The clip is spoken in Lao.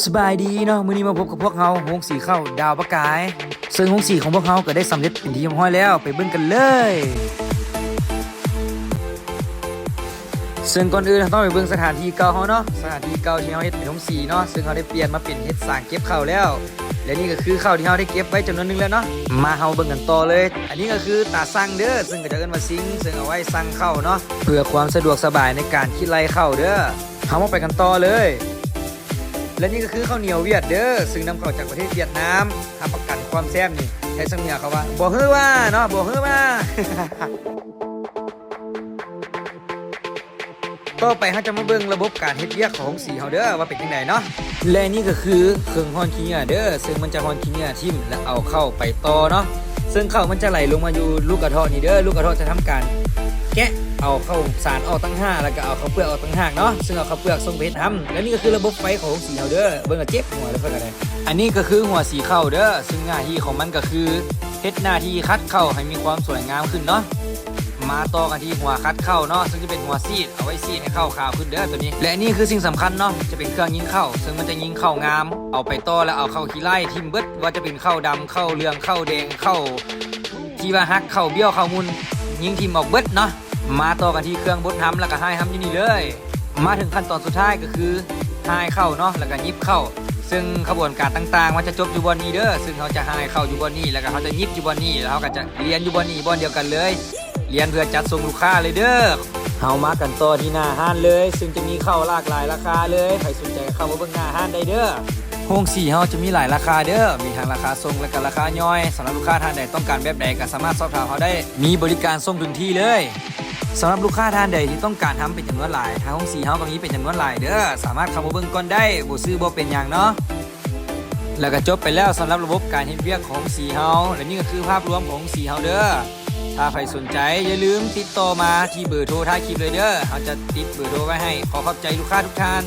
ສະບາຍດີເນາະ, ມື້ນີ້ມາພົບກັບພວກເຮົາໂຮງສີເຂົ້າດາວປະກາຍ, ເຊິ່ງໂຮງສີຂອງພວກເຮົາກໍໄດ້ສຳເລັດເປັນທີ່ຮຽບຮ້ອຍແລ້ວ, ໄປເບິ່ງກັນເລີຍ. ເຊິ່ງກ່ອນອື່ນເຮົາຕ້ອງໄປເບິ່ງສະຖານທີ່ເກົ່າເຮົາເນາະ, ສະຖານທີ່ເກົ່າທີ່ເຮົາເຮັດເປັນໂຮງສີເນາະ, ເຊິ່ງເຮົາໄດ້ປ່ຽນມາເປັນເຮັດສາງເກັບເຂົ້າແລ້ວ. ແລະນີ້ກໍຄືເຂົ້າທີ່ເຮົາໄດ້ເກັບໄວ້ຈຳນວນໜຶ່ງແລ້ວເນາະ. ມາເຮົາເບິ່ງກັນຕໍ່ເລີຍ. ອັນນີ້ກໍຄືຕາຊັ່ງເດີ, ເຊິ່ງເຂົາເຈົ້າເອີ້ນວ່າຊິງ, ເຊິ່ງເອົາໄວ້ຊັ່ງເຂົ້າເນາະ, ເພື່ອຄວາມສະດວກສະບາຍໃນການຄິດໄລ່ເຂົ້າເດີ. ເຮົາມາໄປກັນຕໍ່ເລີຍ. ແລະນີ້ກໍຄືເຂົ້າໜຽວຫວຽດເດີ, ເຊິ່ງນຳເຂົ້າຈາກປະເທດຫວຽດນາມ. ຮັບປະກັນຄວາມແຊບນີ້ ໃຊ້ສຳນຽງເຂົາວ່າ ບໍ່ເຮີ້ວ່າເນາະ, ບໍ່ເຮີ້ວ່າ. ຕໍ່ໄປເຮົາຈະມາເບິ່ງລະບົບການເຮັດວຽກຂອງໂຮງສີເຮົາເດີ ວ່າເປັນຈັ່ງໃດເນາະ. ແລະນີ້ກໍຄືເຄື່ອງຮ່ອນຂີ້ເຫຍື້ອເດີ, ເຊິ່ງມັນຈະຮ່ອນຂີ້ເຫຍື້ອຖິ້ມ ແລະເອົາເຂົ້າໄປຕໍ່ເນາະ. ເຊິ່ງເຂົ້າມັນຈະໄຫຼລົງມາຢູ່ລູກກະເທາະນີ້ເດີ, ລູກກະເທາະຈະທຳການແກະເອົາເຂົ້າສານອອກຕ່າງຫາກ ແລ້ວກໍເອົາເຂົ້າເປືອກອອກຕ່າງຫາກເນາະ, ເຊິ່ງເອົາເຂົ້າເປືອກສົ່ງໄປເຮັດຮຳ. ແລະນີ້ກໍຄືລະບົບໄຟຂອງໂຮງສີເຮົາເດີ, ເບິ່ງແລ້ວເຈັບຫົວເລີຍຂ້ອຍກໍໄດ້. ອັນນີ້ກໍຄືຫົວສີເຂົ້າເດີ, ເຊິ່ງໜ້າທີ່ຂອງມັນກໍຄືເຮັດໜ້າທີ່ຂັດເຂົ້າໃຫ້ມີຄວາມສວຍງາມຂຶ້ນເນາະ. ມາຕໍ່ກັນທີ່ຫົວຂັດເຂົ້າເນາະ, ເຊິ່ງຈະເປັນຫົວສີດ ເອົາໄວ້ສີດໃຫ້ເຂົ້າຂາວຂຶ້ນເດີໂຕນີ້. ແລະນີ້ຄືສິ່ງສຳຄັນເນາະ, ຈະເປັນເຄື່ອງຍິງເຂົ້າ, ເຊິ່ງມັນຈະຍິງເຂົ້າງາມ ເອົາໄປຕໍ່ ແລ້ວເອົາເຂົ້າຂີ້ໄລ່ຖິ້ມເບິດ, ວ່າຈະເປັນເຂົ້າດຳ ເຂົ້າເຫຼືອງ ເຂົ້າແດງ ເຂົ້າທີ່ວ່າຫັກ ເຂົ້າບ້ຽວ ເຂົ້າໝຸ່ນ, ຍິງຖິ້ມອອກເບິດເນາະ. ມາຕໍ່ກັນທີ່ເຄື່ອງບົດຮຳ ແລ້ວກໍຮ່າຍຮຳຢູ່ນີ້ເລີຍ. ມາເຖິງຂັ້ນຕອນສຸດທ້າຍກໍຄືຮ່າຍເຂົ້າເນາະ, ແລ້ວກໍຫຍິບເຂົ້າ, ເຊິ່ງຂະບວນການຕ່າງໆມັນຈະຈົບຢູ່ບ່ອນນີ້ເດີ, ເຊິ່ງເຮົາຈະຮ່າຍເຂົ້າຢູ່ບ່ອນນີ້ ແລ້ວກໍເຮົາຈະຫຍິບຢູ່ບ່ອນນີ້, ແລ້ວເຮົາກໍຈະລຽນຢູ່ບ່ອນນີ້ບ່ອນດຽວກັນເລີຍ, ລຽນເພື່ອຈັດສົ່ງລູກຄ້າເລີຍເດີ. ເຮົາມາກັນຕໍ່ທີ່ໜ້າຮ້ານເລີຍ, ເຊິ່ງຈະມີເຂົ້າຫຼາກຫຼາຍລາຄາເລີຍ, ໃຜສົນໃຈກໍເຂົ້າມາເບິ່ງໜ້າຮ້ານໄດ້ເດີ. ໂຮງສີເຮົາຈະມີຫຼາຍລາຄາເດີ, ມີທັງລາຄາສົ່ງ ແລ້ວກໍລາຄາຍ່ອຍ. ສຳລັບລູກຄ້າທ່ານໃດຕ້ອງການແບບໃດກໍສາມາດສອບຖາມເຮົາໄດ້, ມີບໍລິການສົ່ງເຖິງທີ່ເລີຍ. ສຳລັບລູກຄ້າທ່ານໃດທີ່ຕ້ອງການທຳເປັນຈຳນວນຫຼາຍ, ທາງໂຮງສີເຮົາກໍມີເປັນຈຳນວນຫຼາຍເດີ, ສາມາດເຂົ້າມາເບິ່ງກ່ອນໄດ້, ບໍ່ຊື້ບໍ່ເປັນຫຍັງເນາະ. ແລ້ວກໍຈົບໄປແລ້ວສຳລັບລະບົບການເຮັດວຽກຂອງໂຮງສີເຮົາ, ແລະນີ້ກໍຄືພາບລວມຂອງໂຮງສີເຮົາເດີ. ຖ້າໃຜສົນໃຈຢ່າລືມຕິດຕໍ່ມາທີ່ເບີໂທທ້າຍຄລິບເລີຍເດີ, ເຮົາຈະຕິດເບີໂທໄວ້ໃຫ້. ຂໍຂອບໃຈລູກຄ້າທຸກທ່ານ.